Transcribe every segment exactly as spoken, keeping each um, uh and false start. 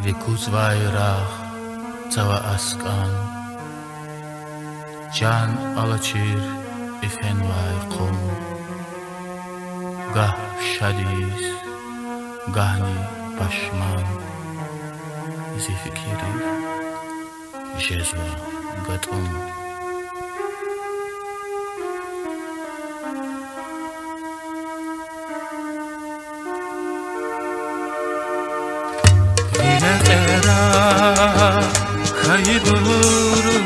Рикӏузвай рагъ, цава аскӏан, чан алачир ифенвай къум, гагь шад ийиз, гагьни пашман, зи фикирив жезва гатӏум. Вине кьера хьайибуру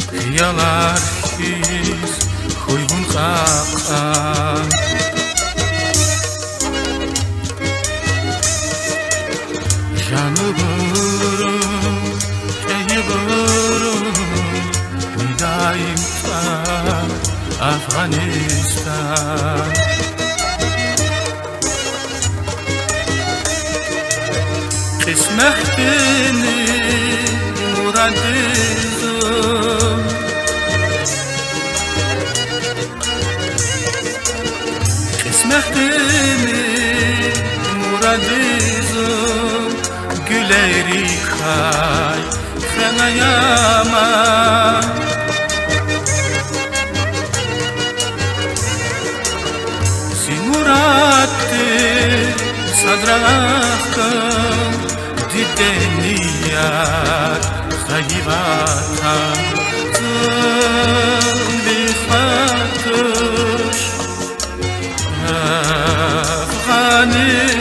хиялар хьиз хьуй вун кьакьан. Жанибуру, кьейибуру мидаим тӏвар Афгъанистан. Кьисметдини мурадизум, кьисметдини мурадизум, гуьлерикай хвена яман. Зи мурад тир сад рагъ хьун, дидени яд, хайи ватан, зун ви хва туш,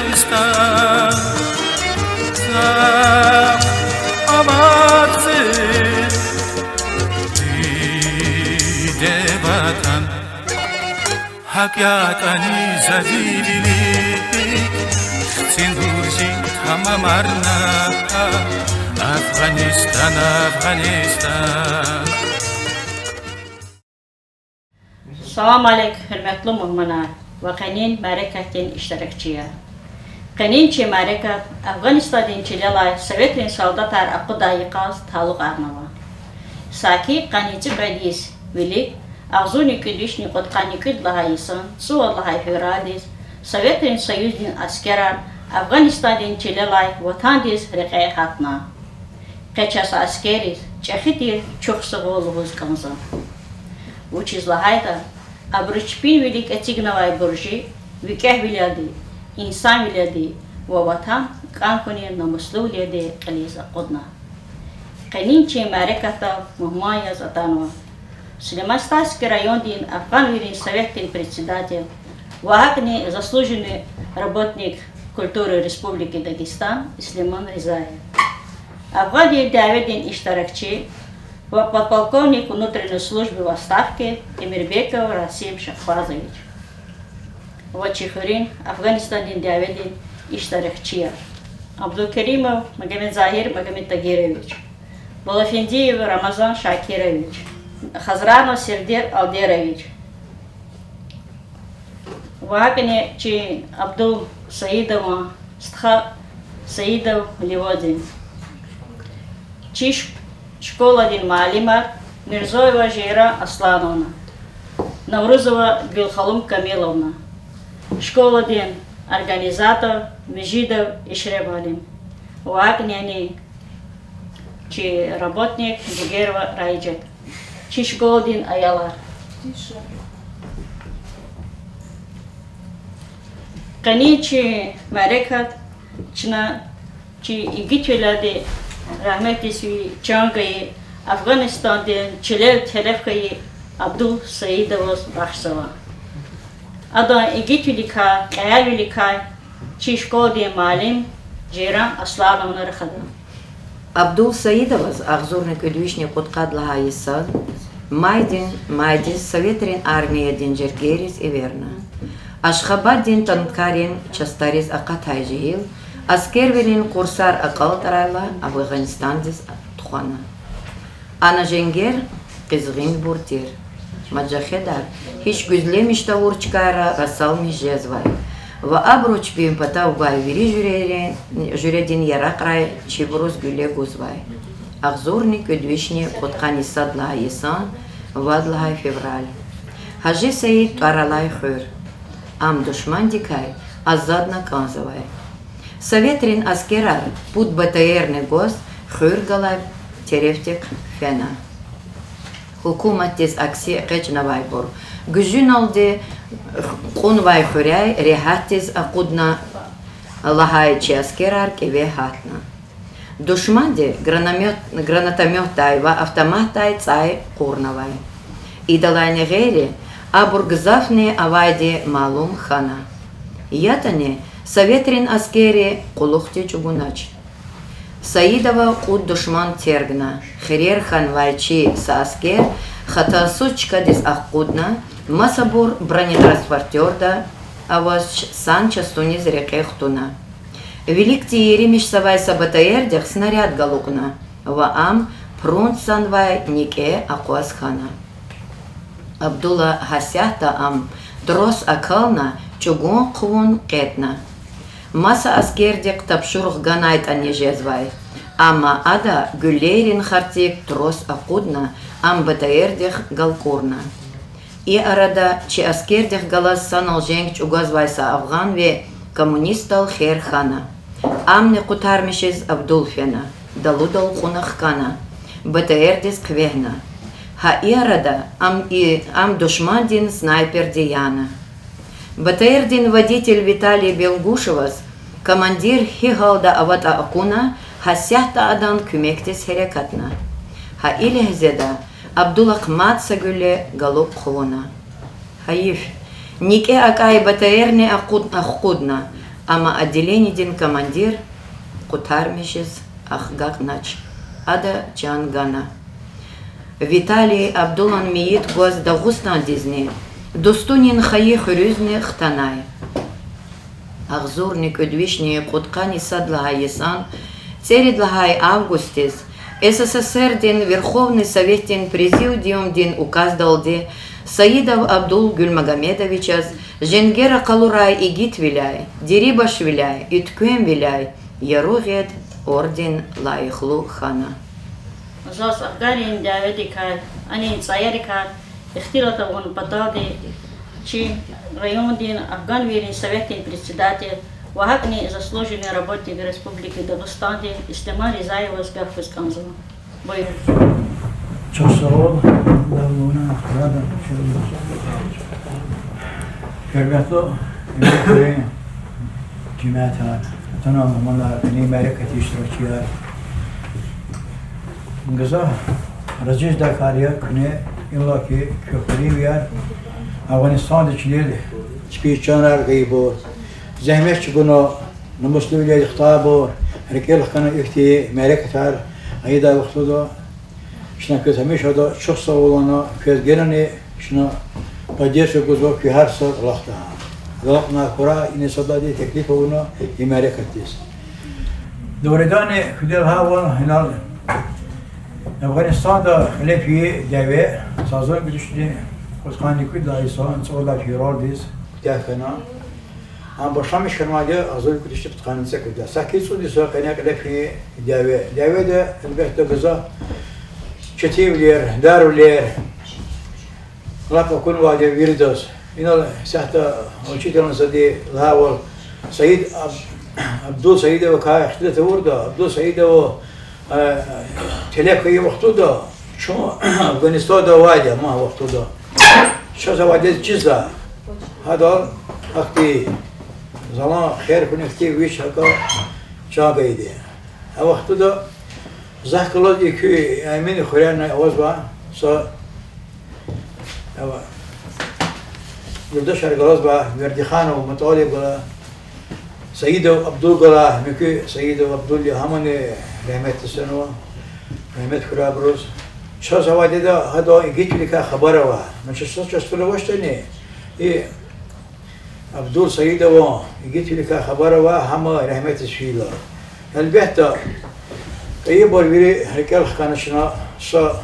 Афгъанистан. Захъ аватзава диде ватан. Гьакӏ ятӏани за ви вилик, хцин буржи тамамарна, Афгъанистан, Афгъанистан. Салам алейк, гьуьрметлу мугьманар ва къенин мярекатдин иштиракчияр. Къенин чи мярекат Афгъанистандин чилелай советрин солдатар акъудай йикъаз талукьарнава. Саки къанни цӏикьвед йис вилик, агъзурни кӏуьд вишни кьудкъанни кӏуьд лагьай йисан цӏувад лагьай февралдиз Советрин Союздин аскерар Афгъанистандин чилелай ватандиз рекье гьатна. Къе чаз аскерриз чӏехи тир чухсагъул лугьуз кӏанзава. Вучиз лагьайтӏа абуру чпин вилик эцигнавай буржи викӏегьвилелди, инсанвилелди ва ватан кӏан хьунин намуслувилелди кьилиз акъудна. Къенин чи мярекатдал мугьман яз атанва Сулейман-Стальский райондин афгъанвийрин советдин председатель ва гьакӏни заслуженный работник культуры Республики Дагестан Сулейман Ризаев, афгъанвийрин дяведин иштиракчи ва подполковник внутренней службы в отставке Эмирбеков Расим Шахбазович ва чи хуьруьн Афгъанистандин дяведин иштиракчияр: Абдулкеримов Магомедзагьир Магомедтагирович, Балафендиев Рамазан Шакирович, Хазранов Сердер Алдерович, ва гьакӏни чи Абдул Саидован стха Саидов Леводин, чи ш-, школадин муаллимар Мирзоева Жейран Аслановна, Наврузова Гуьлханум Камиловна, школадин организатор Межидов Ишре муаллим ва гьакӏни чи работник Бугерова Раижат, чи школадин аялар. Къенин чи мярекат чна чи игитвилелди рагьметдиз ви чан гайи, Афгъанистандин чилел тереф хьайи Абдул Саидоваз бахшзава. Адан игитвиликай, кьегьалвиликай чи школадин муаллим Жейран Аслановна рахада. Абдул Саидоваз агъзурни кӏуьд вишни кьудкъад лагьай йисан майдин майдиз Советрин армиядин жергейриз эверна. Ашхабаддин танкарин частариз акъатай жегьил аскервилин курсар акьалтӏарайла, Афгъанистандиз тухвана. Ана женгер къизгъинбур тир. Мажахедар гьич гуьзлемиш тавур чкайра расалмиш жезвай ва абуру чпин патав гвай вири жуьре-, жуьредин яракьрай чибуруз гуьле гузвай. Агъзурни кӏуьд вишни кьудкъанни сад лагьай йисан вад лагьай февраль. Гьажи Саид тӏвар алай хуьр. Ам душмандикай азадна кӏанзавай. Советрин аскерар пуд БТР-ни гваз хуьр галай терефдихъ фена. Гьукуматдиз акси экъечӀнавайбур гуьзуьналди кьунвай хуьряй регьятдиз акъудна лагьай чи аскерар кӀеве гьатна. Душманди граномёт-, гранатомётдай ва автоматдай цӀай кьурнавай. Идалайни гъейри, абур гзафни авайди малум хьана. ЯтӀани советрин аскерри кьулухъди чӀугунач. Саидова кьуд душман тергна, хирер хьанвай чи са аскер хатасуз чкадиз акъудна, масабур бронетранспортерда аваз ч-, санчастуниз рекье хтуна. Виликди еримишзавай са БТР-дихъ снаряд галукьна ва ам прунд санвай никӀе акъваз хьана. Абдула гьасятда ам трос акална, чӀугун хъувун кьетӀна. Маса аскердихъ тапшуругъ ганайтӀани жезвай, амма ада гуьллейрин хартӀик трос акъудна, ам БТР-дихъ галкӀурна. И арада чи аскердихъ галаз санал женг чӀугвазвай са афгъанви коммунистдал хер хьана. Амни къутармишиз Абдул фена, далудал кьуна хкана, БТР-диз хъвегьна. Гьа и арада ам и, ам душмандин снайперди яна. БТР-дин водитель Виталий Белгушеваз командир гьи гьалда аватӀа акуна, гьасятда адан куьмекдиз гьерекатна. Гьа и легьзеда Абдулахъ мад са гуьлле галукь хъувуна. Гьайиф, никӀе акӀай БТР-ни акъуд-, ахкъудна, амма отделенидин командир къутармишиз агакьнач, ада чан гана. Виталий Абдулан мейит гваз Дагъустандизни, дустунин хайи хуьруьзни хтанай. Агъзурни кӀуьд вишни кьудкъанни сад лагьай йисан цӀерид лагьай августдиз СССР-дин Верховный Советдин Президиумдин указдалди Саидов Абдул Гуьлмагомедовичаз Женгера къалурай игитвиляй, дирибашвиляй, уьтквемвиляй Яру гъед орден лайихлу хьана. Заз афганрин дяведикай, анин цӀаярикай ихтилат авун паталди чи райондин афганвийрин советдин председатель ва гьакӀни заслуженный работник Республики Дагъустандин Ислеман Ризаеваз гаф гуз кӀанзава. Буюр. Чухсагъул, Аллагь вуна, Аллагь. Гьуьрметлу Эминхуьруьн жемятар, атана мугьманар, и мярекатдин иштиракчияр. Гзаф рази жедай кар я куьне, иллаки куь хуьруьнвияр Афгъанистанда чилел чпин чанар гайибур, зегьмет чӀугуна, намуслувилелди хтайбур, рикӀел хкана ихьтин мярекатар ийидай вахтунда. Чна квез гьамиша ада чухсагъул лагьана, квез генани чна поддержка гузва куь гьар са кӀвалахда. Галкьунар хьурай, ина садлагьди теклиф авуна и мярекатдиз. Дугъриданни, куьне лагьайвал, инал Афгъанистанда кьиле фейи дяве са агъзурни кӀуьд вишни кьудкъанни кӀуьд лагьай йисан цӀуд лагьай февралдиз куьтягь хьана. Ам башламиш хьанвайди агъзурни кӀуьд вишни пудкъанни цӀекӀуьдлагьай. Саки цӀуд йисан къене кьиле фейи дяве. Дяведа, гьелбетда, гзаф четинвилер, дарвилер лап акунвайди я виридаз. Инал исятда учительница лагьайвал, Саид Аб-, Абдул Саидовакай ихтилат авуртӀа, Абдул Саидов, э, телеф хьайи вахтунда, чун Афгъанистанда авайди я, ам вахтунда. Чаз авайди чизва, гьадал ахьтин залан хер хьунихьтин вич гьакӀа чан гайиди я. А вахтунда захъ галаз и куь Эминхуьряйни авазва са, ава, юлдашар галазва, Вердиханов МутӀалиб гала, Саидов Абдул гала, муькуь Саидов Абдул я, гьамани рагьметдиз фенва, рагьмет хьурай абуруз. Чаз авайди я, гьадан игитвиликай хабар авай. Ман чаз са частуна авачтӀани, и Абдул Саидован игитвиликай хабар авай, гьам рагьметдиз фейила. Гьелбетда, кьейибур вири рикӀел хкана чна, са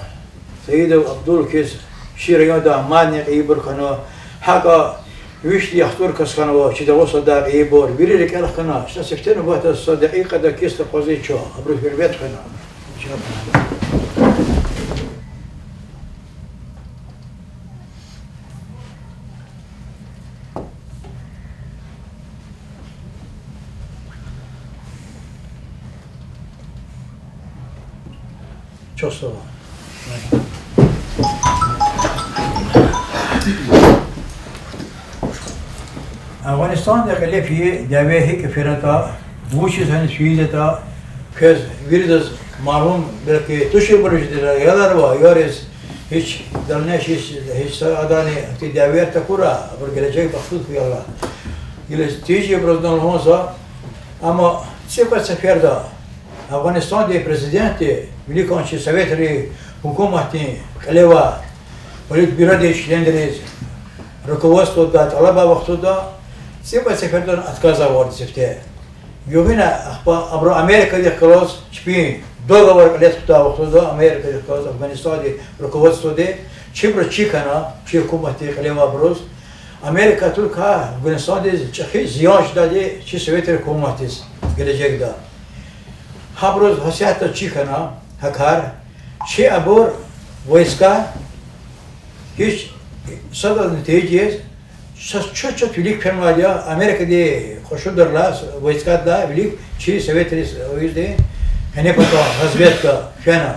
Саидов Абдул хьиз чи районда мадни кьейибур хьана, гьакӀа вишни яхцӀур кас хьанва чи Дагъустанда кьейибур, вири рикӀел хкана, чна сифте нубатда са декьикьада кисда акъвазиз чун, абуруз гьуьрмет хвена. Чухсагъул. Афгъанистанда кьиле фейи дяве гьикӀ фейитӀа, вучиз гьаниз фейитӀа, квез виридаз малум, белки туширбуруз жеди аялар ва аялриз гьич дальнейший, гьич са адани ахьтин дявеяр такурай, абур гележег бахтлу хьуй Аллагь. Гила тийижирбуруз лугьун за, амма цӀикьвед сеферда Афгъанистандин президентди виликан чи советрин гьукуматдин кьиле авай политбюродин членриз, руководстводилай тӀалаб авур вахтунда цӀикьвед сеферда отказ авурди сифте. Гуьгъуьна ахпа абуру Америкадихъ галаз чпин договор кьиле тухудай вахтунда Америкадихъ галаз Афгъанистандин руководстводи чибуруз чир хьана, чи гьукуматдин кьиле авайбуруз, Америка тур квай Афгъанистандиз чӀехи зиян жедайди чи советрин гьукуматдиз гележегда. Гьабуруз гьасятда чир хьана гьа кар, чи абур войска гьич садаз нетижа яз, са чат-чат вилик фенвайди я, Америкадин кьушунрилай войскадилай вилик чи Советрин Союздин къенепатан разведка фена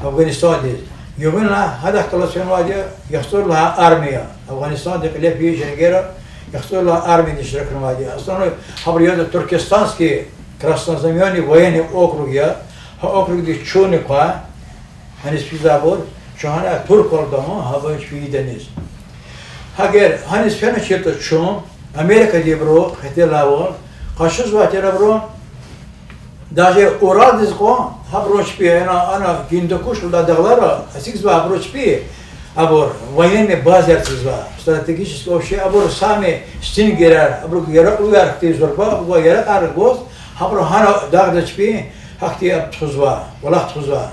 Афгъанистандиз. Гуьгъуьнлай гьадахъ галаз фенвайди я яхцӀур лагьай армия, Афгъанистандин кьиле фейи женгера яхцӀур лагьай армияда иштиракнавайди я. Основной гьабур яда Туркестанский краснознаменный военный округ я, гьа округдиз чунни къвай, гьаниз физвайбур, чун гьана турквалда ма, гьабур чпи ийиданиз. Гьа эгер гьаниз феначиртӀа чун, Америкадин ибуру хетелайвал, къачузвай тир абуру, даже Уралдиз кьван, гьабуру чпи, ана, ана Гиндукуш лугьудай дагълара эцигзавай абуру чпи, абур военный базаяр эцигзавай, стратегический вообще, абур сами стингерар, абуру яракьлуяр хьтин зурба, абур яракьар гваз, гьабуру гьана дагъда чпи, гьахьтин аб тухузва, кӀвалах тухузва.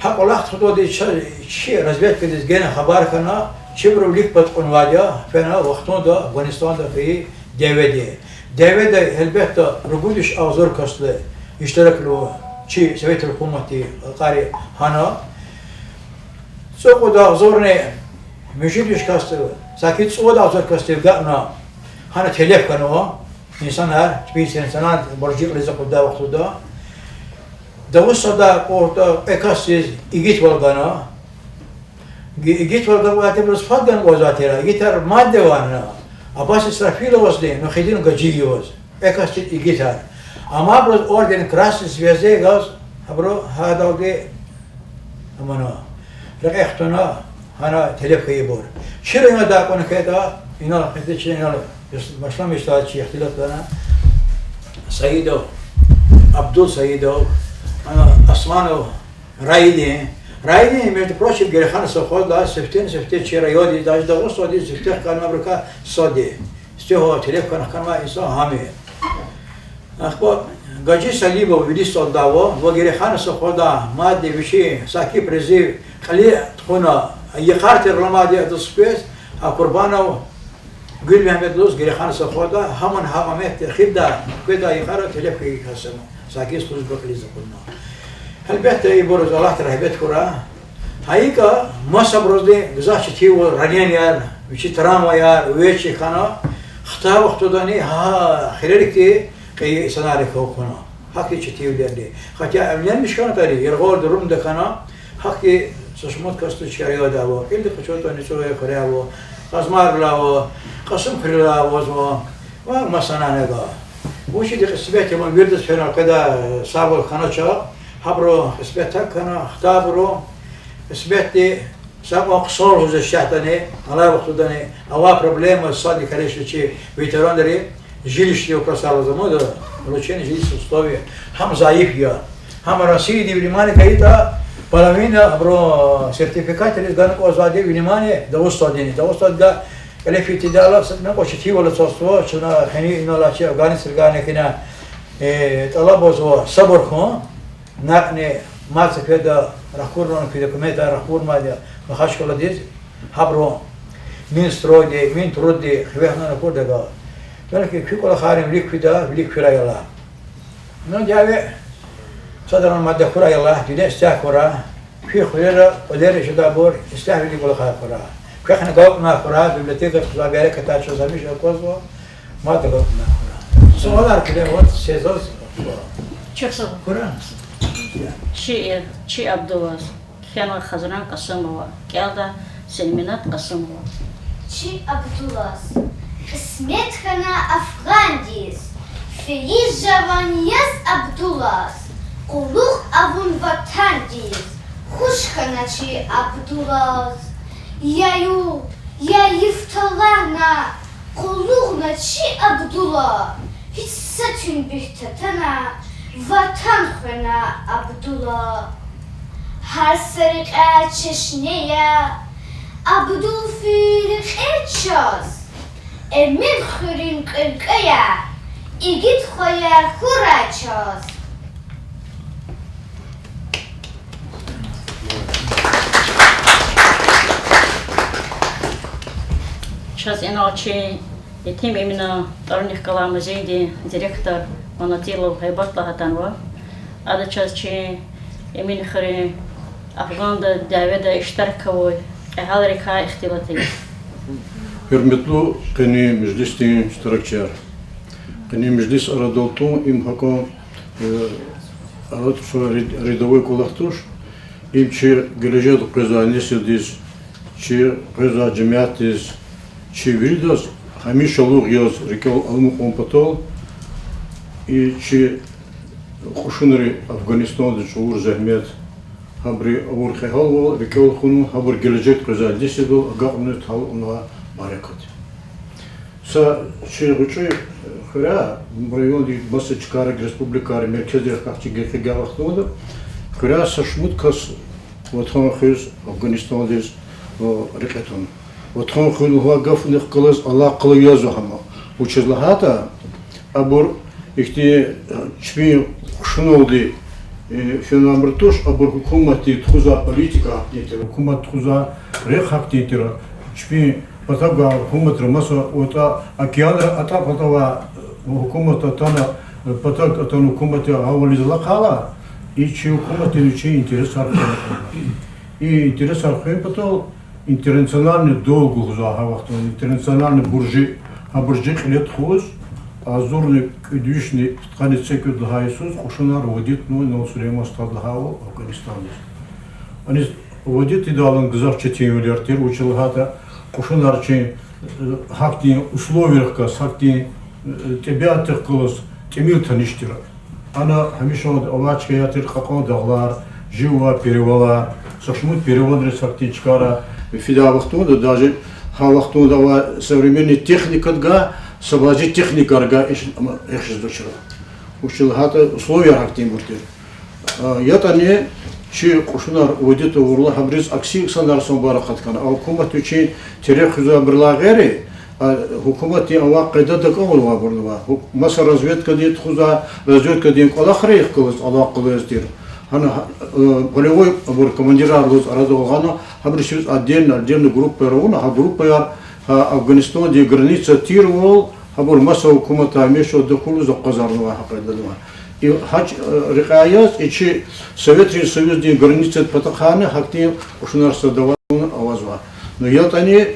Гьа кӀвалах тухудалди ча-, чи разведкадиз гена хабар хьана, чибуру вилик пад кьунвайди я, фена вахтунда Афгъанистанда хьайи дяведи. Дяведа, гьелбетда, ругуд виш агъзур касди иштиракнава чи Советрин гьукуматдин халкьари гьана. ЦӀукьуд агъзурни муьжуьд виш касди, саки цӀувад агъзур касди агакьна, гьана телеф хьанва инсанар, чпин национальный боржи кьилиз акъуддай вахтунда. Дагъустандай кьуртӀа кьве касдиз игитвал гана. Ги-, игитвал ганвайбуруз фад ганвай затӀ тир, игитар мадни авай, Аббас Исрафиловазни Мухиддин Гьажиеваз. Кьве касдиз игитар. Амайбуруз орден Красной Звезды газ, абуру гьадалди амана, рекье хтана, гьана телеф хьайибур. Чи райондай акьуна хьайитӀа, инал хьайитӀа чи инал, башламишдай чи ихтилат гана, Саидов, Абдул Саидов, ана Османов Раидин. Раидин, между прочим, Герехана совхозда сифтени-сифте чи райондиз, даже Дагъустандиз сифте хканвайбурукай сад я. Сифте гьа телеф хьана хканвай инсан гьам я. Ахпа Гьажи Салимов вири сад ава, ва Герехана совхозда мадни вичи саки призыв кьиле тухуна, йикъар тир аламайди адаз хквез, а Курбанов Гуьлмегьамед лугьуз Герехана совхозда, гьамни гьа моменте эхирдай, хкведай йикъара телеф хьайи кас я, саки служба кьилиз акъудна. Гьелбетда, ибуруз Аллагьди рагьмет хьурай. Гьа икӀа масабурузни гзаф четинвал, ранениеяр, вичи травмаяр, увечья хьана, хтай вахтундани гьа хирерикди кьейи инсанар хьана. Гьахьтин четинвилерни. Хотя эмненмиш хьанатӀани, яргъал дурумда хьана, гьахьтин са шумуд касди чи райондай ава, кьилди къачуртӀани ЦӀуру хуьряй ава, Къазмайрилай ава, Кьасумхуьрелай авазва, ва масанани ава. Вучиз кьисмет я, ма виридаз фена къведай сагъвал хьанач, гьабуру кьисмет акуна, хтайбуру, кьисметди са кьван хъсан лугьуз иштягьдани, алай вахтундани, авай проблема сад я, конечно, чи ветеранри, жилищный вопросар лугьузва, улучшение жилищных условий, гьам зайиф я. Гьам Россиядин внимание гайитӀа, половина абурун сертификатриз гана кӀанзавайди внимание Дагъустандин. Дагъустанда кьиле фейидайла са накьвар четинвал ацазва, чна хьи инал алай чи афгъанцрикай гьакӀ ина, э, тӀалабзава сабур хьун, накьни мад сеферда рахкурна куь документар, рахкурнавайди я Махачкъаладиз, гьабуру Минстройди, Минтрудди хиве гьана ракъурдайла. Белки куь кӀвалахарни вилик фида, вилик фирай Аллагь. Ну, дяве, садрани мад хьурай Аллагь, дуьнья ислягь хьурай, куь хуьрера, кӀвалера жедайбур ислягьвилин кӀвалахар хьурай. Квехъни агалкьунар хьурай, библиотекада кузвай берекатар чаз гьамиша аквазва, мад агалкьунар хьурай. Суалар киле, вот, сезаз. Чухсагъул. Хьурай. Шиир, чи Абдулаз. Кхьенва Хазран Кьасумова, кӀелда Селминат Кьасумова. Чи Абдулаз кьисмет хьана афгъандиз, фейи жаван яз Абдулаз, къуллугъ авун ватандиз, хуш хьана чи Абдулаз. Я югъ, я йиф талгьана, къуллугъна чи Абдула, гьич са туьнбихъ татана, ватан хвена Абдула. Гьар са рекьяй чешне я, Абдул фейи рекье чаз, Эмин хуьруьн кьуьлкве я, игит хваяр хьурай чаз. Чаз инал чи Етим Эминан тӀварунихъ галай музейдин директор Манатилов Гьайбат лагьайтӀа атанва. Ада чаз чи Эмин хуьруьн афгъанда дяведа иштирак авур кьегьалрикай ихтилат ийида. Гьуьрметлу къенин межлисдин иштиракчияр! Къенин межлис арадал тун им гьакӀан, э, арада рядовой кӀвалах туш. Им чи гележегда къвезвай несилдиз, чи къвезвай жемятдиз, чи виридаз гьамишалугъ яз рикӀел аламукьун патал, и чи кьушунри Афгъанистандиз чӀур зегьмет, гьабуру авур кьегьалвал рикӀел хьун, гьабур гележегда къвезвай несилдал агакьунин талукьнавай мярекат. Са чи гъвечӀи хуьряй, районди маса чкайра, республикайра, меркезрихъ ахчи гекъигай вахтунда, хуьряй са шумуд кас ватан хуьз Афгъанистандиз рекье туна. Ватан хуьн лугьузвай гафунихъ галаз алакъалу язва гьам. Вучиз лагьайтӀа абур ихьтин чпин кьушуналди, э, фенабур туш, абур гьукуматди тухузвай политика гьахьтин тир, гьукумат тухузвай рехъ гьахьтин тир, чпин патав гвай гьукуматра маса ватӀа океанра атӀа патав гвай гьукумат атана, патав атана гьукумат я гьавиляй алакъа ала, и чи гьукуматдин вичин интересар хуьн. И интересар хуьн патал интернациональный долг лугьузва гьа вахтунда, интернациональный буржи, гьа буржи кьиле тухуз, агъзурни кӀуьд вишни пудкъанни цӀекӀуьд лагьай йисуз кьушунар вадитнава Нур Сулейман стхадиз лагьайвал Афгъанистандиз. Аниз вадитдалди гзаф четинвилер тир, вучиз лагьайтӀа кьушунар чи, э, гьахьтин условиярихъ галаз, гьахьтин, э, тӀебиатдихъ галаз тӀимил таниш тир. Ана гьамиша авай чкаяр тир кьакьан дагълар, жив авай перевалар, са шумуд перевалриз гьахьтин чкайра фидай вахтунда, даже гьа вахтунда авай современный техникадикай са бязи техникадикай иш-, ам, эхиз дучра. Вучиз лагьайтӀа условияр гьахьтинбур тир. А, ятӀани чи кьушунар вадит авурла гьабуриз акси инсанар санбар акъат хьана. А гьукумат вичин тереф хуьзвайбурулай гъейри, а, гьукуматдин авай къайда дакӀанвайбурни ава. Гьу-, маса разведкадин тухузвай, разведкадин кӀвалахрихъ галаз алакъалу яз тир. Гьана, э, полевой абур командирар лугьуз арадал гъана, гьабуру чиз отдельно, отдельно группаяр авуна, гьа группаяр, гьа Афгъанистандин граница тирвал, гьабур маса гьукуматар гьамиша дахулуз акъвазарнавай гьа къайдада. И гьа ч-, э, рекьяй яз, и чи Советрин Союздин границадин патахъайни гьахьтин кьушунар садавай авазва. Ну, ятӀани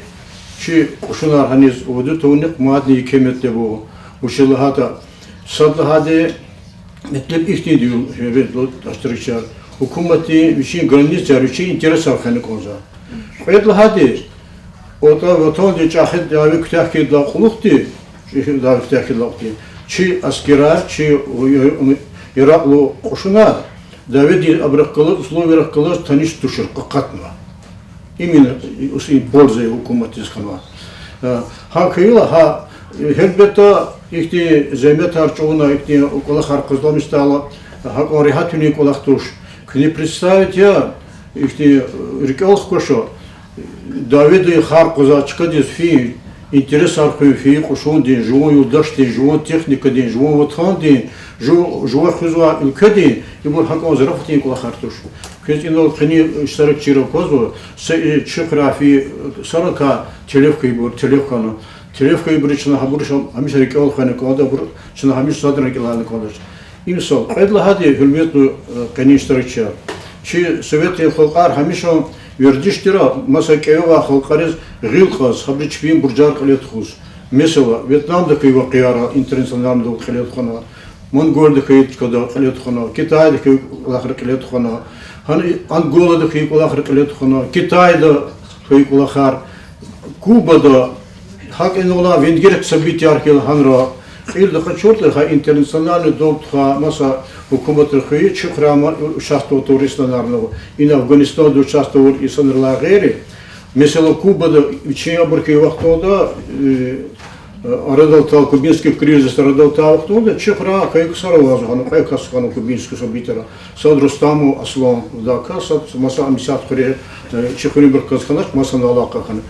чи кьушунар гьаниз вадит авунихъ мадни еке метлеб ава. Вучиз лагьайтӀа, сад лагьайди, метлеб ихьтинди я, гьуьрметлу иштиракчияр, гьукуматдин вичин границаяр, вичин интересар хвена кӀанзава. Кьвед лагьайди, атӀа ватандин чӀехи дяве куьтягь хьайидалай кьулухъди, чи дяве куьтягь хьайидалай кьулухъди, чи аскерар, чи Иракьдин кьушунар дяведин абурухъ галаз, условиярихъ галаз таниш тушир, къакъатна. Именно и польза гьукуматдиз хьанва. Э, гьакӀ хьайила, гьа, гьелбетда, ихьтин зегьметар чӀугуна, ихьтин кӀвалахар къазанмишдайла, гьакӀан регьятвилин кӀвалах туш. Куьне представить ая, ихьтин, э, рикӀел хкваша, дяведин хар къвезвай чкадиз фин, интересар хуьн фейи кьушундин, жуван юлдашдин, жуван техникадин, жуван ватандин, жу-, жува хуьзвай уьлкведин, ибур гьакӀан зарафатдин кӀвалахар туш. Квез инал къенин иштиракчийри аквазва, са, э, чи хуьряй фейи, э, саракай телеф хьайибур, телеф хьана. Телеф хьайибуру чна гьабур гьамиша рикӀел хвена кӀанда, абур чна гьамиша садра рикӀелай кӀандач. Им сад. Кьвед лагьайди, гьуьрметлу, э, къенин иштиракчияр, чи советрин халкьар гьамиша вердиш тир маса кӀеве авай халкьариз гъил кьаз, гьабуру чпин буржар кьиле тухуз. Месела, Вьетнамда хьайи вакъиаяр интернациональный долг кьиле тухвана, Монголияда хьайи чкада кьиле тухвана, Китайда хьайи кӀвалахар кьиле тухвана. Гьана Анголада хьайи кӀвалахар кьиле тухвана, Китайда хьайи кӀвалахар, Кубада, гьакӀ инал алай венгерский событияр хьайила гьанра, кьилди къачуртӀа, гьа интернациональный долг тухвай маса гьукуматра хьайи, чи хуьряй ама участвовать авур инсанар ава. Ина Афганистанда участвовать авур инсанрилай гъейри, месела, Кубада вичин абур хьайи вахтунда, э, арадал атай, кубинский кризис арадал атай вахтунда чи хуьряй хьайи ксар авазва гьана, кьве кас хьана кубинский событияра. Сад Рустамов Аслан, лугьудай кас, сад маса ам исятда хуьре, э, чи хуьруьнбурукай кас хьанач, масанай алакъа хьана.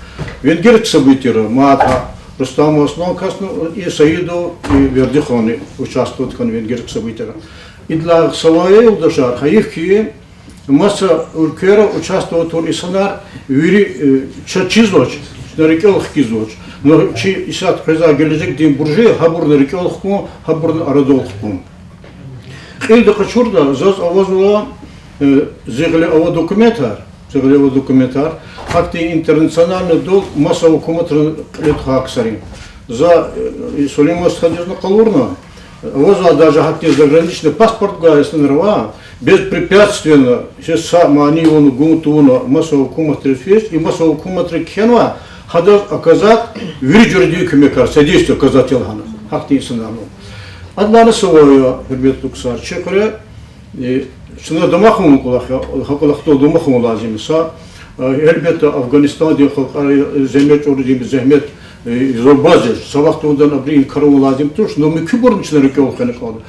Венгерский событияра мад гьа Рустамов Аслан касни, и Саидов, и Вердиханни участвовать хьана венгерский событияра. Идалай са ваъ, юлдашар, гьайиф хьи, маса уьлквейра участвовать авур инсанар вири, э, чаз чизвач, чна рикӀел хкизвач. Но чи исятда къвезвай гележегдин буржи гьабурни рикӀел хкун, гьабурни арадал хкун. Кьилди къачуртӀа, заз авазва, э, зи гъиле авай документар, зи гъиле авай документар, гьахьтин интернациональный долг маса гьукуматрин кьиле тухвай ксарин. За, э, Сулейман стхадизни къалурна, авазва даже гьахьтин заграничный паспорт гвай инсанар ава, беспрепятственно, гьич са мани авуна, гун тавуна маса гьукуматриз физ, и маса гьукуматри кхьенва, гьадаз оказать вири жуьредин куьмекар, содействие оказать ая лагьана, гьахьтин инсанар ава. Адалайни са ваъ, гьуьрметлу ксар, чи хуьре, э, чна дамах авун кӀвалах я, гьа кӀвалахдал дамах авун лазим я са, э, гьелбетда, Афганистандин халкьари, э, зегьмет чӀурудин зегьмет, э, зурба жеч, са вахтунда абуру инкар авун лазим туш, но муькуьбурни чна рикӀел хвена кӀанда.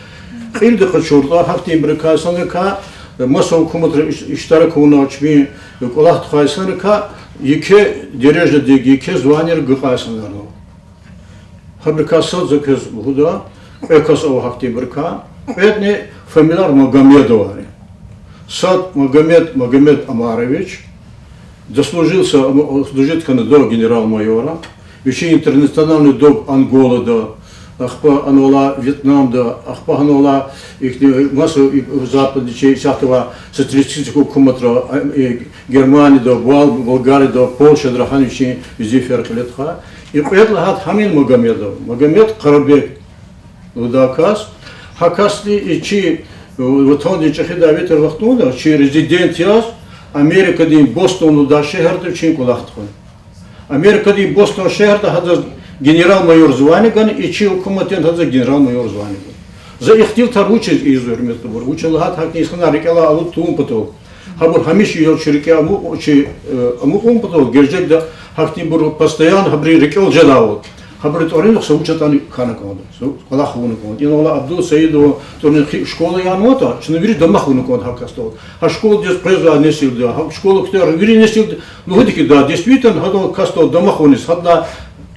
Кьилди къачуртӀа, гьахьтинбурукай инсанрикай, э, маса гьукуматра иш-, иштирак авунвай, чпин, э, кӀвалах тухвай инсанрикай еке дережадин, еке званияр гайи инсанар ава. Гьабурукай сад за квез лугьуда, кьве кас ава гьахьтинбурукай, кьведни фамилияр Магомедовари. Сад Магомед, Магомед Омарович, дослужился, ам, служить хьана до генерал-майора, вичин интернациональный долг Анголада, ахпа гьанал алай Вьетнамда, ахпа гьанал алай ихьтин маса, и, западный чи, исятда авай социалистический гьукуматра, а, и, Германияда, Бал-, Болгарияда, Польшада гьана вичин везифаяр кьиле тухвай. И кьвед лагьайди гьам я Магомедов, Магомед Къарабег лугьудай кас. Гьа касди и чи, э, ватандин чӀехи даве тир вахтунда, чи резидент яз, Америкадин Бостон лугьудай шегьерда вичин кӀвалах тухвана. Америкадин Бостон шегьерда гьадаз генерал-майор звание гана, и чи гьукуматдин гьадаз генерал-майор звание гана. За ихтилатар вучиз ийизва, гьуьрметлубур? Вучиз лагьайтӀа гьахьтин инсанар рикӀелай алуд тавун патал. Гьабур гьамиша я чи рикӀе амукь-, чи, э, амукьун патал, гележегда гьахьтинбур постоянно гьабурун рикӀел жедайвал. Гьабурун тӀварунихъ са вуч ятӀани хьана кӀанда, са кӀвалах авуна кӀанда. Инал алай Абдул Саидован тӀварунихъ школа янаватӀа, чна вири дамах авуна кӀанда гьа касдал. Гьа школадиз къвезвай несилди, гьа школа куьтягь вири несилди лугьуди хьи, да, действительно, гьадан касдал дамах авуниз, гьадалай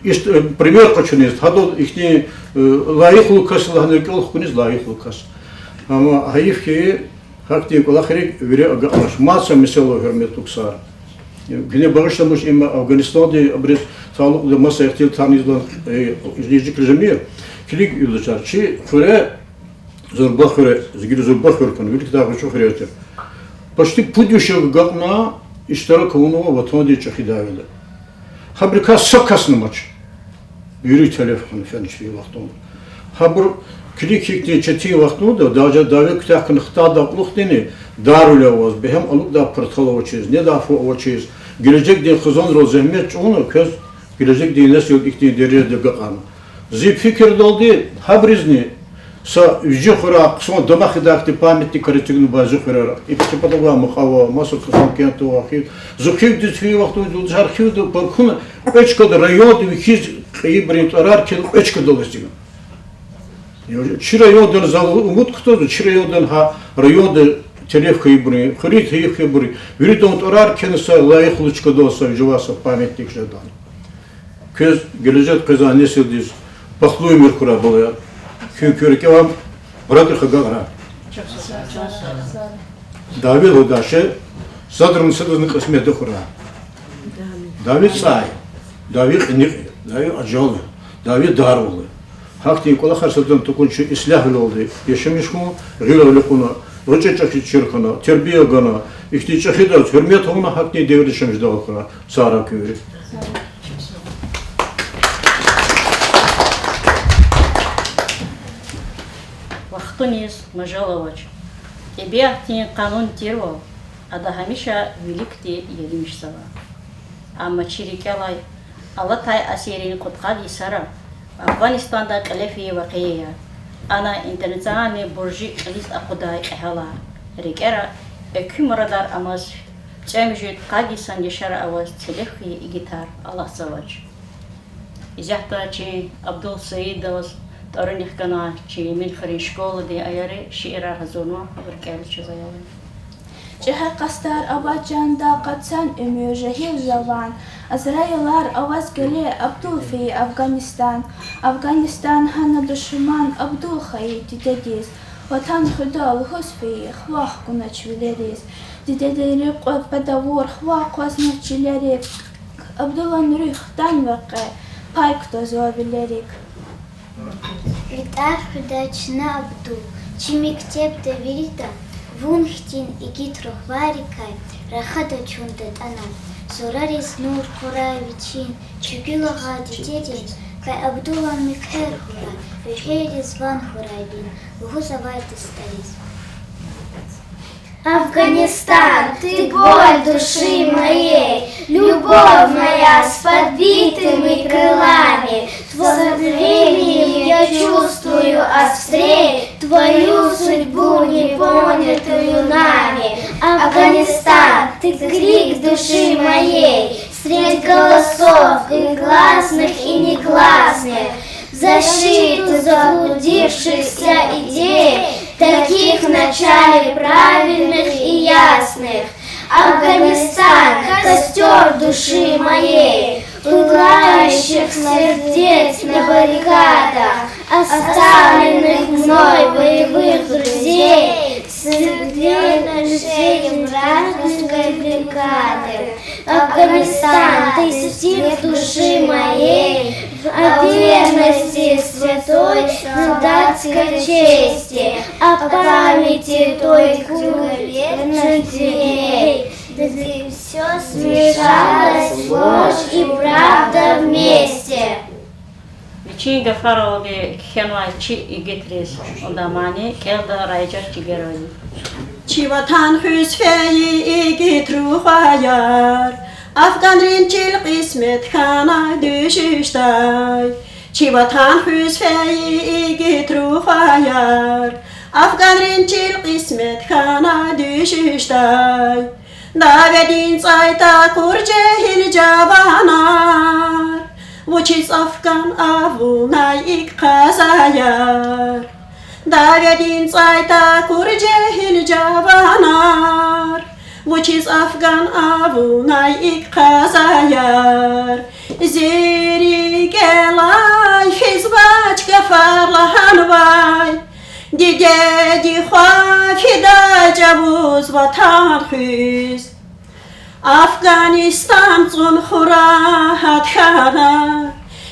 ишт-, э, пример къачуниз, гьадал ихьтин, э, лайихлу кас лагьана рикӀел хкуниз лайихлу кас. Амма гьайиф хьи, гьахьтин кӀвалахрик вири агакьнач. Мад са месэла, гьуьрметлу ксар. Гуьне багъишламиш, им Афганистандин абуруз талукьда маса ихтилатарни ийиз лагьана, э, жи-, жи-, жемир. Килиг, юлдашар, чи хуьре, зурба хуьре, зи гила зурба хуьр хьана, виликдай гъвечӀи хуьре тир. Почти пуд виш агакьна иштирак авунва Ватандин чӀехи дяведа. Гьабурукай са касни амач. Вири телеф хьана фена чпин вахтунда. Гьабур килиг гьихьтин четин вахтунда, даже дяве куьтягь хьана хтайдалай кьулухъни дарвиле аваз, бегьем алукӀдай партал авачиз, недай фу авачиз, гележегдин хизанрал зегьмет чӀугуна квез гележегдин несил ихьтин дережада агакьарна. Зи фикирдалди, гьабурузни са вижи хуьряй хъсан дамах ийидай хьтин памятникар эцигнавай зи хуьрера. И чи патав гвай мукьва ава, маса Хасанкентда ава, хивд-, зи хивдиз фейи вахтунда, юлдашар, хивдал пакуна кьве чкада районда вихьиз кьейибурун тӀварар кхьена кьве чкадал эцигна. Чи райондани, за умуд кутазва, чи райондани, гьа районда телеф хьайибурун, хуьруьз гьайиф хьайибурун, виридан тӀварар кхьена са лайихлу чкадал, са вижевай са памятник жедайла. Квез, гележегда къвезвай несилдиз пахлу уьмуьр хьурай, балаяр. Куь-куь рикӀе ам, ракӀи хгагра. Дяве лугьудай шей садра садазни кьисметда хьурай. Дяве цӀай, дяве кьиникь, дяве ажал, дяве дарвал. Гьахьтин кӀвалахар садрани тукӀун, чи ислягьвилелди яшамиш хьун, гъил элкъуьрна, гъвечӀи-чӀехи чир хьана, тербия гана, ихьтин чӀехидаз гьуьрмет авуна, гьахьтин девирда яшамиш жедайвал хьурай. Сагърай куьн вири. Вахтуниз мажал авач. ТӀебиатдин къанун тирвал, Ада гьамиша виликди еримишзава. Амма чи рикӀелай алатай асиррин кьудкъад йисара Афгъанистанда кьиле фейи вакъиаяр, ана интернациональный буржи кьилиз акъудай кьегьалар, рикӀера экуь мурадар амаз, цӀемуьжуьд къад йисан яшар аваз телеф хьайи игитар алатзавач. Исятда чи Абдул Саидоваз тӀварунихъ гана чи Муьлхуьруьн школадин аялри шиирар гьазурнава, абуру кӀелда чаз, аялар. Жегьил къастар аваз чанда къацан, уьмуьр жегьил жаван, Азраилар аваз геле, абдул фейи Афгъанистан. Афгъанистан гьана душман, абдул хайи дидедиз, Ватан хуьда лугьуз фейи хва хкунач вилериз. Дидедин рикӀ кьве пад авур, хва акъвазнач чилерик, Абдулан руьгь хтанва къе, пай кутазва вилерик. Ви тӀвар хуьда чна, Абдул, чи мектебда вирида, вун хьтин игит рухвайрикай рахада чун датӀана. Зурариз нур хьурай вичин, чуьгуьл агъа дидедин, къе Абдулан мехъер хьурай, вегьейриз ван хьурай вил, лугьуз авай дустариз. Афганистан, ты боль души моей, любовь моя с подбитыми крылами. Со временем я чувствую острей твою судьбу, не понятую нами. Афганистан, ты крик души моей, средь голосов и гласных, и негласных, в защиту заблудившихся идей, таких в начале правильных и ясных. Афганистан, костёр души моей, пылающих сердец на баррикадах, оставленных мной боевых друзей, следы на шее вражеской блокады. Афганистан, ты стих души моей, о верности святой солдатской чести, о памяти той круговерти дверей, где всё смешалось, ложь и правда вместе. Вичин гафаралди кхьенвай чи игитриз адан мани кӀелда Раижат Чигерова. Чи ватан хуьз фейи игит рухваяр, афганрин чил кьисмет хьана дуьшуьшдай. Чи ватан хуьз фейи игит рухваяр, афганрин чил кьисмет хьана дуьшуьшдай. Дяведин цӀай такур жегьил жаванар, вучиз афган авунай икӀ къазаяр? Дяведин цӀай такур жегьил жаванар, вучиз афган авунай икӀ къазаяр? Зи рикӀелай физвач гафар лагьанвай, дидеди хва фидай чӀавуз ватан хуьз. Афганистан цӀун хура гьат хьана,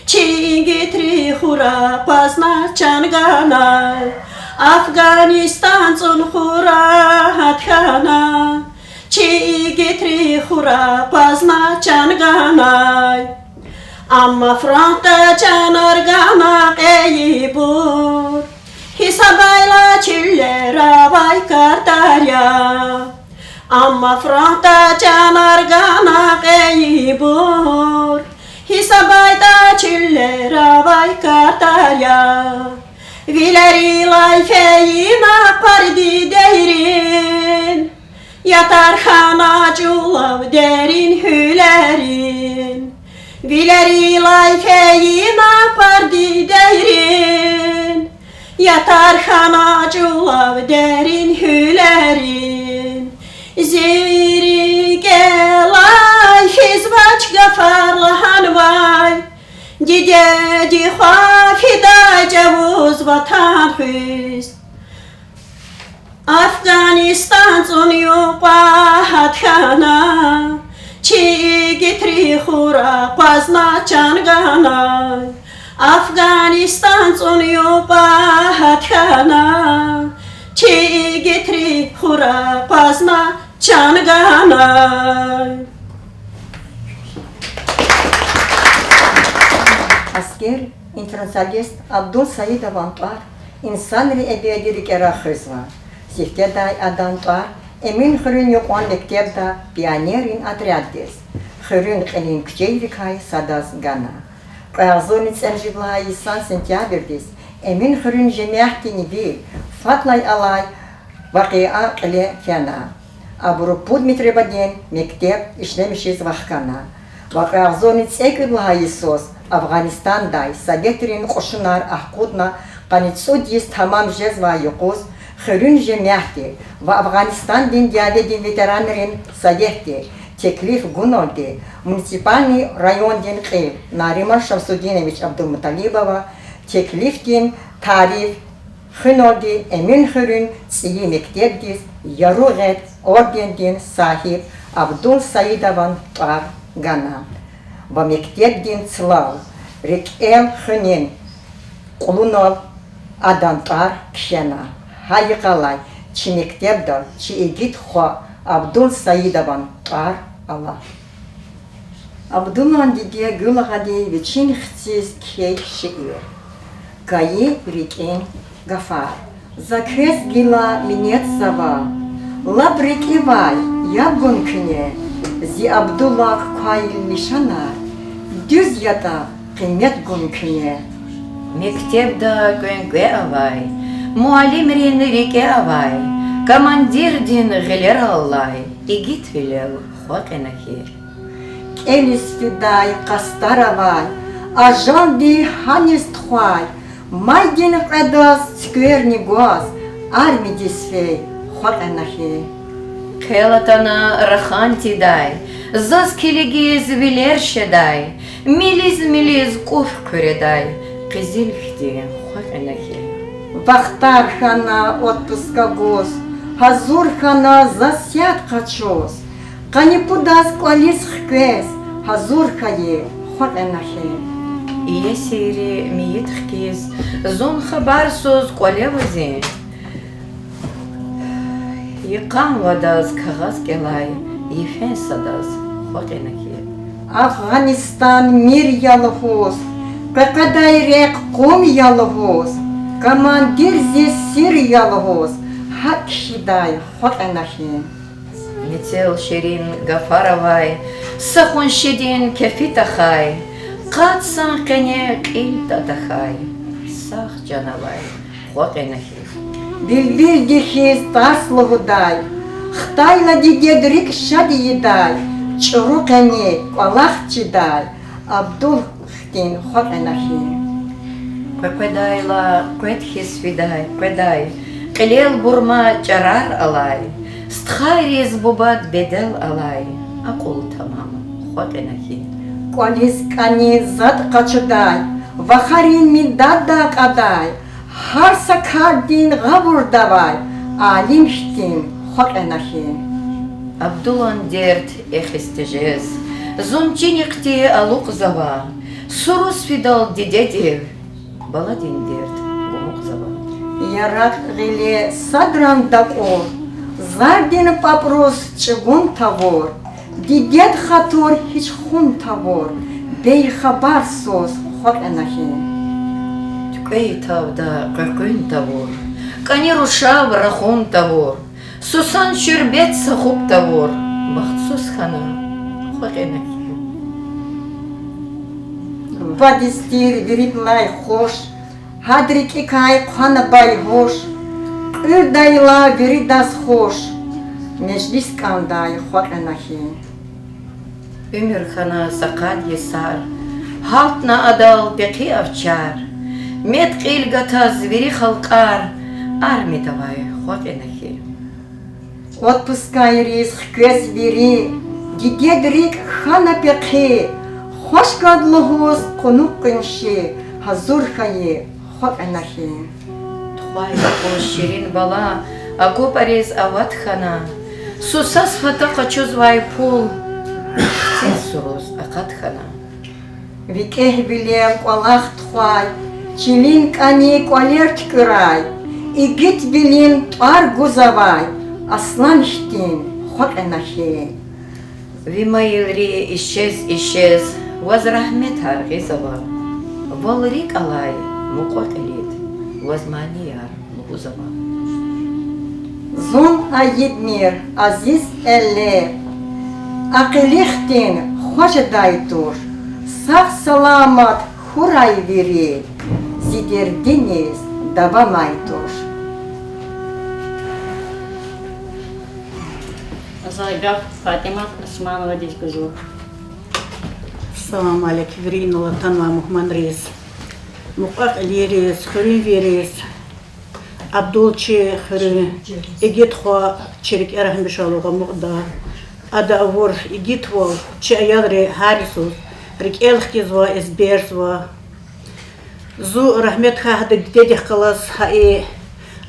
чи игитри хура акъвазна чан ганай. Афганистан цӀун хура гьат хьана, чи игитри хура акъвазна чан ганай. Амма фронтда чанар гана кьейибур, гьисабайла чуьллера авай картар я. Амма фронтда чанар гана кьейибур, гьисабайтӀа чуьллера авай картар я. Вилерилай фейи накъвар дидейрин, ятар хьана чӀулав дерин гьуьлерин. Вилерилай фейи накъвар дидейрин, ятар хьана чӀулав дерин гьуьлерин. Зи рикӀелай физвач гафар лагьанвай, дидеди хва фидай чӀавуз ватан хуьз. Афганистан цӀун юкьва гьат хьана, чи игитри хура акъвазна чан ганай. Афганистан цӀун юкьва гьат хьана, чи игитри хура акъвазна чан ганай. Аскер, интернационалист Абдул Саидован тӀвар инсанрин эбеди рикӀера хуьзва. Сифтедай адан тӀвар Эминхуьруьн юкьван мектебда пионеррин отряддиз хуьруьн кьилин куьчейрикай садаз гана. Кьве агъзурни цӀемуьжуьд лагьай йисан сентябрдиз Эминхуьруьн жемятдин вил фадлай алай вакъиа кьиле фена. Абуру пуд метребадин мектеб ишлемишиз вахкана ва кьве агъзурни цӀекӀуьд лагьай йисуз Афгъанистандай советрин кьушунар ахкъудна къанни цӀуд йис тамам жезвай юкъуз хуьруьн жемятди ва Афгъанистандин дяведин ветеранрин советди теклиф гуналди муниципальный райондин кьил Нариман Шамсудинович Абдулмуталибова теклифдин тариф хуьналди Эминхуьруьн цӀийи мектебдиз Яру гъед ордендин сагьиб Абдул Саидован тӀвар гана ва мектебдин цлал рикӀел хуьнин кьулунал адан тӀвар кхьена. Гьа йикъалай чи мектебдал чи игит хва Абдул Саидован тӀвар ала. Абдулан диде Гуьлагъади вичин хциз кхьей шиир. Кайи рикӀин гафар. За квез гила минетзава, лап рикӀивай яб гун куьне, зи Абдулак квай лишанар дуьз ятӀа, къимет гун куьне. Мектебда кӀвенкӀве авай, муаллимрин рикӀе авай, командирдин гъилераллай игитвилел хва кьена хьи. КӀелиз фидай къастар авай, ажалди гьаниз тухвай, майдин кьведаз цуькверни гваз, армидиз фей хва кьена хьи. Хъел атана рахан тийидай, заз килигиз вилер шедай, милиз-милиз кӀуф хъуьредай, къизил хьтин хва кьена хьи. Вахтар хьана отпуска гуз, гьазур хьана заз сят къачуз, къанни пудаз кӀвализ хквез гьазур хьайи хва кьена хьи. Иесийри мейит хкиз, зун хабарсуз кӀвале вазин, йикъан вадаз кагъаз кӀелай, йифен садаз хва кьена хьи. Афгъанистан мир я лугьуз, къекъведай рехъ къум я лугьуз, командир зи сир я лугьуз, гьакӀ кхьидай хва кьена хьи. Мецел ширин гафар авай, са къуншидин кефи тахай, къад сан къене кьил тахьай, сагъ чан авай хва кьена хьи. Билбилди хьиз тарс лугьудай, хтайла дидед рикӀ шад ийидай, чӀуру къени кӀвалах чидай, Абдул хьтин хва кьена хьи. Къекъведайла къвед хьиз фидай, къведай, кьилел бурма чӀарар алай, стхайриз бубад бедел алай, акьул тамам хва кьена хьи. КӀвализ кӀани затӀ къачудай, вахарин миндадда кьадай, гьар са кардин гъавурда авай, алим хьтин хва кьена хьи. Абдулан дерт эхиз тежез, зун чинихъди алукьзава, суруз фидал дидедив баладин дерт гумукьзава. Яракь гъиле садран дакӀур, зардин пӀапӀруз чӀугун тавур, дидед хатур гьич хун тавур, бейхабарсуз хва кьена хьи. ТуькӀвей тавда къекъуьн тавур, кӀани рушав рахун тавур, сусан шуьрбет са хупӀ тавур, бахтсуз хьана хва кьена хьи. Вадиз тир виридалай хуш, гьад рикӀикай хъвана байгьуш, кьуьлдайла виридаз хуш, межлис кӀандай хва кьена хьи. Уьмуьр хьана са къад йисар, гьалтна адал пехъи авчар, мет-кьил гатаз вири халкьар, армидавай хва кьена хьи. Отпускайриз хквез вири, дидед рикӀ хьана пехъи, хвашгад лугьуз кьунухъ къунши, гьазур хьайи хва кьена хьи. Тухвай юкъуз ширин бала акӀупӀариз ават хьана, сусаз пата къачузвай пул хциз суруз акъат хьана. ВикӀегьвилел кӀвалах тухвай, чилин кӀани кӀвалер туькӀуьрай, игитвилин тӀвар гузавай аслан хьтин хва кьена хьи. Ви майилри ишез-ишез ваз рагьметар гъизава, вал рикӀ алай мукьва-кьилид ваз манияр лугьузава. Зун айибмир, азиз эллер, а къилихдин хва жедай туш, сагъ-саламат хьурай вири, зи дердиниз давамай туш. За гаф ФатӀимат Османовадиз гузва. Салам алейк вири инал атанвай мугьманриз, мукьва-кьилийриз, хуьруьнвийриз. Абдул чи хуьруьн игит хва, чи рикӀера гьамиша лугьун амукьда. Ада авур игитвал чи аялри гьар йисуз рикӀел хкизва, эзберзава. Зун рагьмет хьайи гьадан дидедихъ галаз гьа и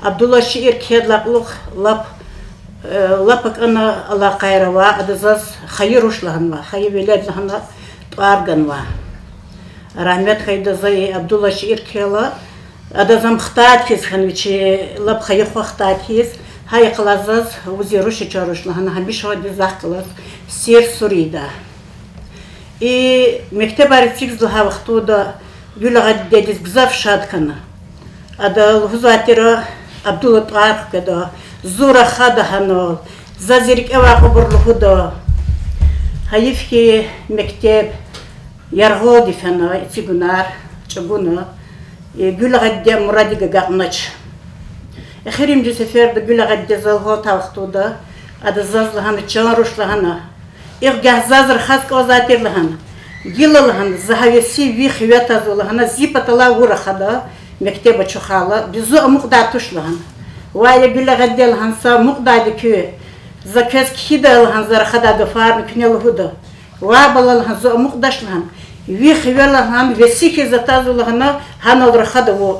Абдулаз шиир кхьейдалай кьулухъ лап, э, лап акӀана алакъайра ва ада заз хайи руш лагьанва, хайи велед лагьана тӀвар ганва. Рагьмет хьайиди за и Абдулаз шиир кхьейла, адаз ам хтайди хьиз хьана, вичи лап хайи хва хтайди хьиз, гьа йикъалай заз вузи руш я, чан руш лагьана гьамиша виниз захъ галаз сир-сур ийида. И мектебар эцигиз лагьай вахтунда Гуьлагъа дидедиз гзаф шад хьана. Ада лугьузвай тир, Абдула тӀвар хкведа, зун рахада гьанал, за зи рикӀевай кьабур лугьуда. Гьайиф хьи, мектеб яргъалди фена, эцигунар чӀугуна, и Гуьлагъа диде мурадив агакьнач. Эхиримжи сеферда Гуьлагъа диде за лугьузвай вахтунда, ада заз лагьана, чан руш лагьана, икӀ гагь заз рахаз кӀанзавай тир лагьана. Гила лагьана, за гьа веси ви хиве тазва лагьана, зи паталай вун рахада, мектеб ачухайла, бес зун амукьдай туш лагьана. Вай я Гуьлагъа диде лагьана, са амукьдайди куьн, за квез кхьида лагьана, за рахадай гафарни куьне лугьуда. Вай бала лагьана, зун амукьдач лагьана, ви хиве лагьана, веси хьиз за тазва лагьана, гьанал рахада вун.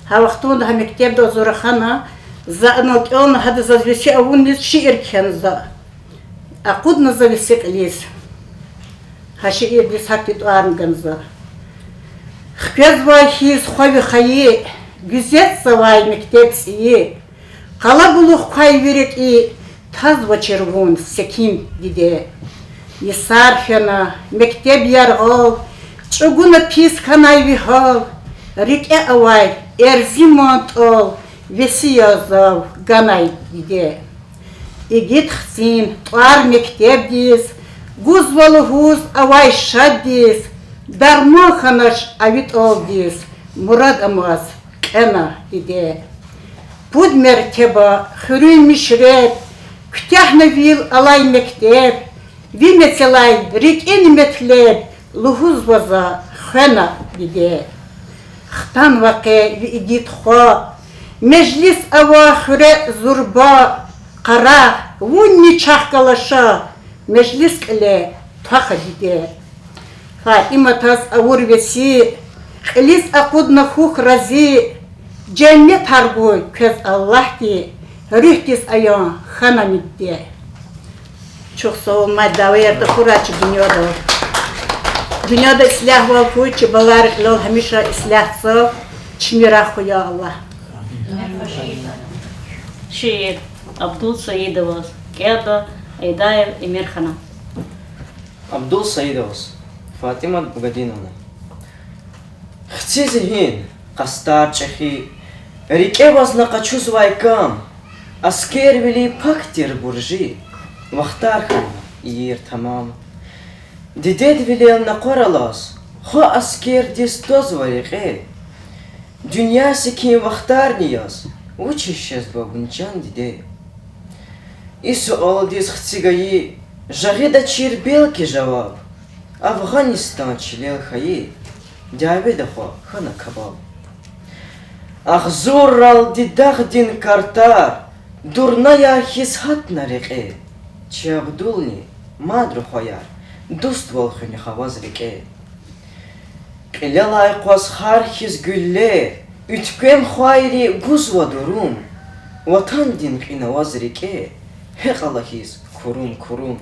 Гьа вахтунда гьа мектебдал зун рахана, за анал кӀелна, гьада заз веси авуниз шиир кхьена за. Акъудна за веси кьилиз. Гьа шиирдиз гьахьтин тӀварни гана за. Хквезвай хьиз хва ви хайи, гуьзетзавай мектеб цӀийи, къалабулух квай ви рикӀи, тазвачир вун секин, диде. Йисар фена, мектеб яргъал, чӀугуна пис хьанай ви гьал, рикӀе авай эрзиман тӀал, веси я зав ганай, диде. Игит хцин тӀвар мектебдиз, гузва лугьуз авай шаддиз, дарман хьанач а ви тӀалдиз, мурад амаз кьена, диде. Пуд мертеба хуьруьн мишреб, куьтягьна вил алай мектеб, ви мецелай рикӀин метлеб, лугьузва за, хвена, диде. Хтанва къе ви игит хва, межлис ава хуьре зурба, къарагъ, вунни чахъ галаз ша, межлис кьиле твах, диде. ФатӀиматаз авур веси кьилиз акъудна хьухь рази, женнетар гуй квез Аллагьди, руьгьдиз аян хьанани, диде. Чухсагъул, мад дявеяр тахьурай чи дуьньяда. Дуьньяда ислягьвал хьуй, чи балайрин кьилел гьамиша ислягьзава, чими рагъ хьуй, я Аллагь. Шиир Абдул Саидоваз, кӀелда Айдаев Эмирхана. Абдул Саидоваз, ФатӀимат Бугадиновна. Хци зигьин, къастар чӀехи, рикӀе вазна къачузвай кам, аскервили пак тир буржи, вахтар хьана ийир тамам. Дидедвилел накъвар алаз, хва аскердиз твазва рекье. Дуьнья секин вахтарни яз, вучиз жезва вун, чан диде? И суалдиз хци гайи жагъидачир белки жаваб, Афгъанистан чилел хьайи, дяведа хва хьана кабаб. Агъзурралди дагъдин картар дурнаяр хьиз гьатна рекье, чи Абдулни мад рухваяр, дуствал хуьнихъ аваз рикӀе. Кьилелай къваз хар хьиз гуьллер, уьтквем хвайри гузва дурум, ватандин кьин аваз рикӀе, гьекьла хьиз курум-курум.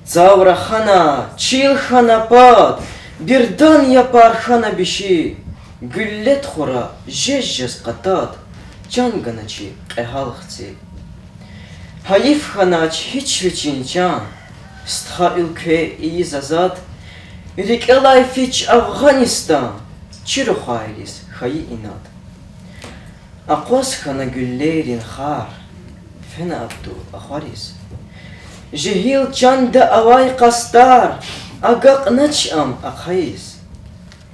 Цавра хана, чил хана пад, бирдан япар хана биши, гуьлле тухура жез-жез къатад, чан гана чи кьегьал хци. Гьайиф хьанач гьич вичин чан, стха уьлкве ийиз азад, рикӀелай фич Афгъанистан, чи рухвайриз хьайи инад. Акъваз хьана гуьллейрин хар, Гьена Абдул ахвариз жегьил чанда авай къастар, агакьнач ам ахъайиз.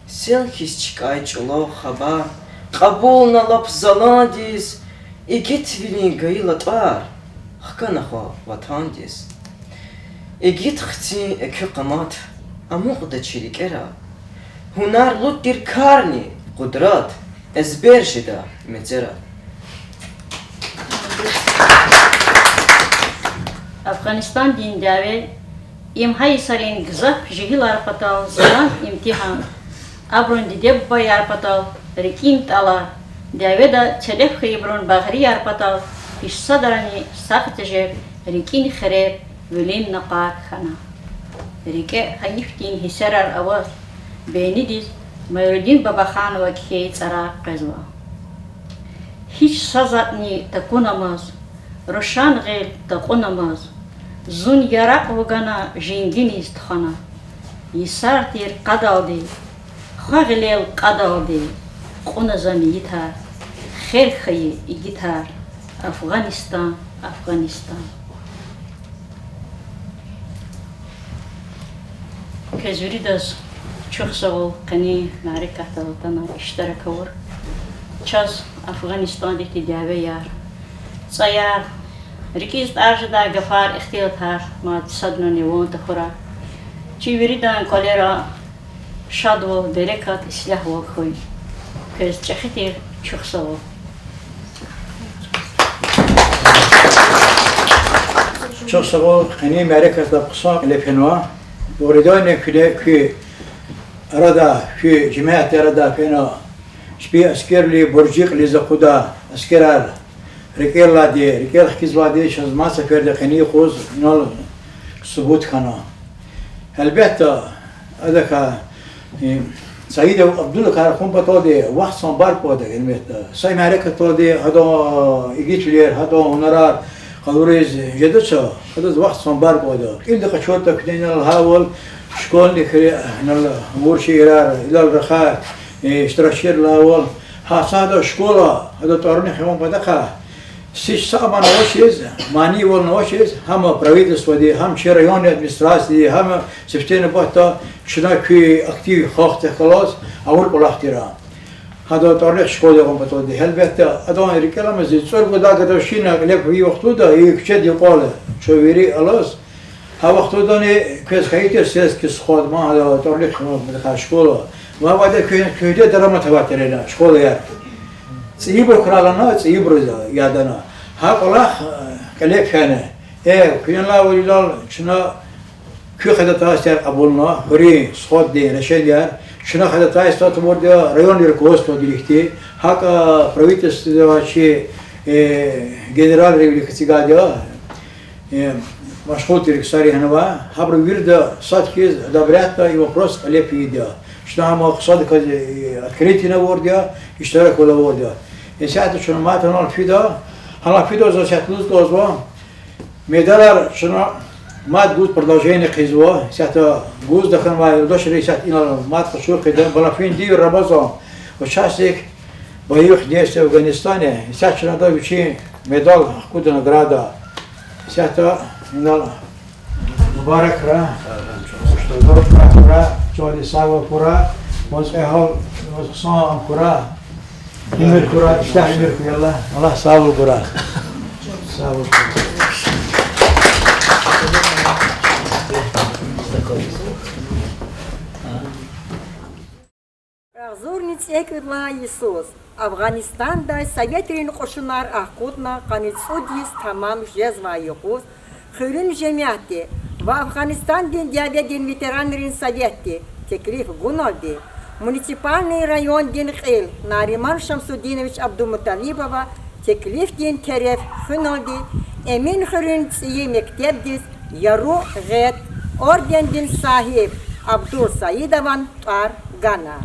Сел хьиз чкӀай чӀулав хабар кьабулна лап заландиз, игитвилин гайила тӀвар хкана хва ватандиз. Игит хцин экуь къамат амукьда чи рикӀера, гьунарлуд тир карни къудрат эзбер жеда мецера. Афгъанистандин дяве, им гьа йисарин гзаф жегьилар патал залан имтигьан, абурун диде-бубаяр патал рикӀин тӀалар, дяведа телеф хьайибурун багърияр патал гьич садрани сагъ тежер рикӀин хирер, вилин накъвар хьана. РикӀе гьайифдин гьиссерар аваз, бейнидиз Майрудин Бабаханова кхьей цӀарар къвезва. Гьич са затӀни такунамаз, рушан гъил такьунамаз, зун яракь вугана женгиниз тухвана. Йисар тир къадалди, хва гъилел кьадалди кьуна за мейитар, хер хьайи игитар, Афгъанистан, Афгъанистан. Квез виридаз чухсагъул къенин мярекатдал атана иштирак авур. Чаз Афгъанистандихъди дявеяр, цӀаяр, рикӀиз тӀар жедай гафар, ихтилатар мад садни ван тахьурай. Чи виридан кӀвалера шадвал, берекат, ислягьвал хьуй. Квез чӀехи тир чухсагъул. Чухсагъул, къенин мярекатдал хъсан кьиле фенва. Дугъриданни куьне, куь арада, куь жемятдин арада фена чпин аскервилин буржи кьилиз акъудай аскерар рикӀелай, рикӀел хкизвайди чаз мад сеферда къенин юкъуз инал субут хьана. Гьелбетда, адакай, э, Саидов Абдулакай рахун паталди вахт санбар кӀанда, гьелбетда. Са мярекатдалди гьадан игитвилер, гьадан гьунарар къалуриз жедач, адаз вахт санбар кӀанда. Кьилди къачуртӀа, куьне инал гьавал, школьникри, инал авур шиирар, идал рахай, э, иштиракчийрилай авал. Гьа сада школа, гьада тӀварунихъ авун патахъай, сич са аман авачиз, манийвал авачиз, гьам правительстводи, гьам чи районни администрацияди, гьам сифте нубатда чна куь актив халкьдихъ галаз авур кӀвалах тир. Гьада тӀварунихъ школа авун паталди, гьелбетда, адан рикӀел аламаз цӀуругудай годовщина кьиле фейи вахтунда и куьчедин кӀвал чун вири алаз, гьа вахтундани квез хьайи тир сельский сход, ман гьада тӀварунихъ авун патахъай школа. Ва авайди куьн-, куьгьне дарамат авай тир ина школаяр. ЦӀийибурукай алана, цӀийибуруз ядана. Гьа кӀвалах, э, кьиле фена. Э, куьне инал вилелай чна куь ходатайствояр кьабулна, хуьруьн сходдин решенияр, чна ходатайство тавурди я районный руководстводин виликди, гьакӀ правительстводин чи, э, генералривилихъ эцигайди я, э, машгъул тир ксари гьана ава, гьабуру вирида сад хьиз одобрятьда и вопрос кьиле фейиди я. Чна гьам хъсандаказ, э, открытиени авурди я, иштираквал авурди я. Исятда чна мад гьанал фида, гьанал фидайла за исятда лугьуз кӀанзава, медалар чна мад гуз продолжение хъийизва, исятда гуз тахьанвай юлдашри исятда инал мад къачур хъийида, Балафиндиев Рамазан, участник боевых действий в Афганистане, исятда чна адаз вичин медал хкуда, награда. Исятда инал мубаракрай, мубаракрай, чандин сагъвал хьурай, ваз кьегьал, ваз хъсан ам хьурай, уьмуьр хьурай, ишлягьи уьмуьр хьуй, Аллагь, Аллагь сагъвал гурай. Сагъвал гурай. Агъзурни цӀекӀуьд лагьай йисуз Афгъанистандай советрин кьушунар ахкъудна къанни цӀуд йис тамам жезвай юкъуз, хуьруьн жемятди ва Афгъанистандин дяведин ветеранрин советди теклиф гуналди, муниципальный райондин кьил Нариман Шамсудинович Абдулмуталибова теклифдин тереф хуьналди, Эминхуьруьн цӀийи мектебдиз яру гъед, ордендин сагьиб Абдул Саидован тӀвар гана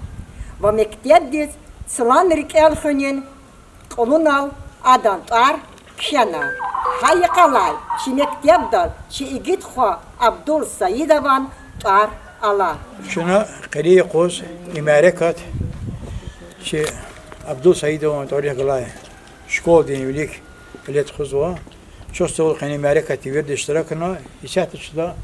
ва мектебдиз цлан рикӀел хуьнин кьулунал адан тӀвар кхьена. Гьа йикъалай чи мектебдал чи игит хва Абдул Саидован тӀвар ала. Чна къенин юкъуз и мярекат чи Абдул Саидован тӀварунихъ галай школадин вилик кьиле тухузва. Чухсагъул къенин мярекатдин вирида иштиракна, исятда чна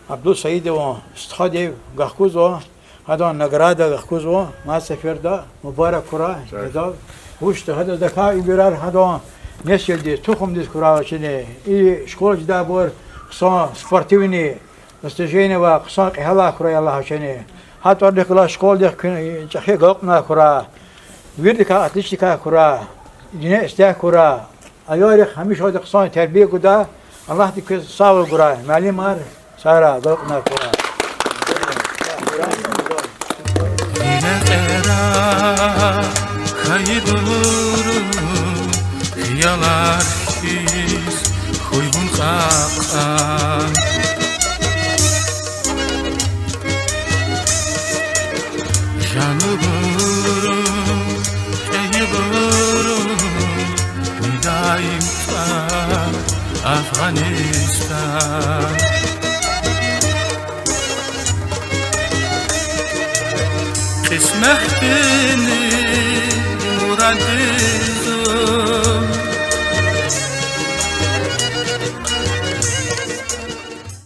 Абдул Саидован стхадив гахкузва, гьадан награда гахкузва, мад сеферда мубарак хьурай гьадав. Вучда гьадаз дакай уьмуьрар гьадан несилдиз, тухумдиз хьурай вичини. И школа жедайбур хъсан спортивный достижение ва хъсан кьегьалар хьурай Аллагьди вичини. Гьа тӀварунихъ галаз школадихъ куьн чӀехи агалкьунар хьурай, виридакай отличникар хьурай, дине истягь хьурай, аялрихъ гьамишанда хъсан тербия гудай, Аллагьди квез сагъвал гурай, муаллимар, сагърай, агалкьунар хьурай. Рекьера хьайибурун хиялар хьиз хьуй вун кьакьан. Жанибурун, кӀейибурун, мидаим кьван Афгъанистан. Кьисметдини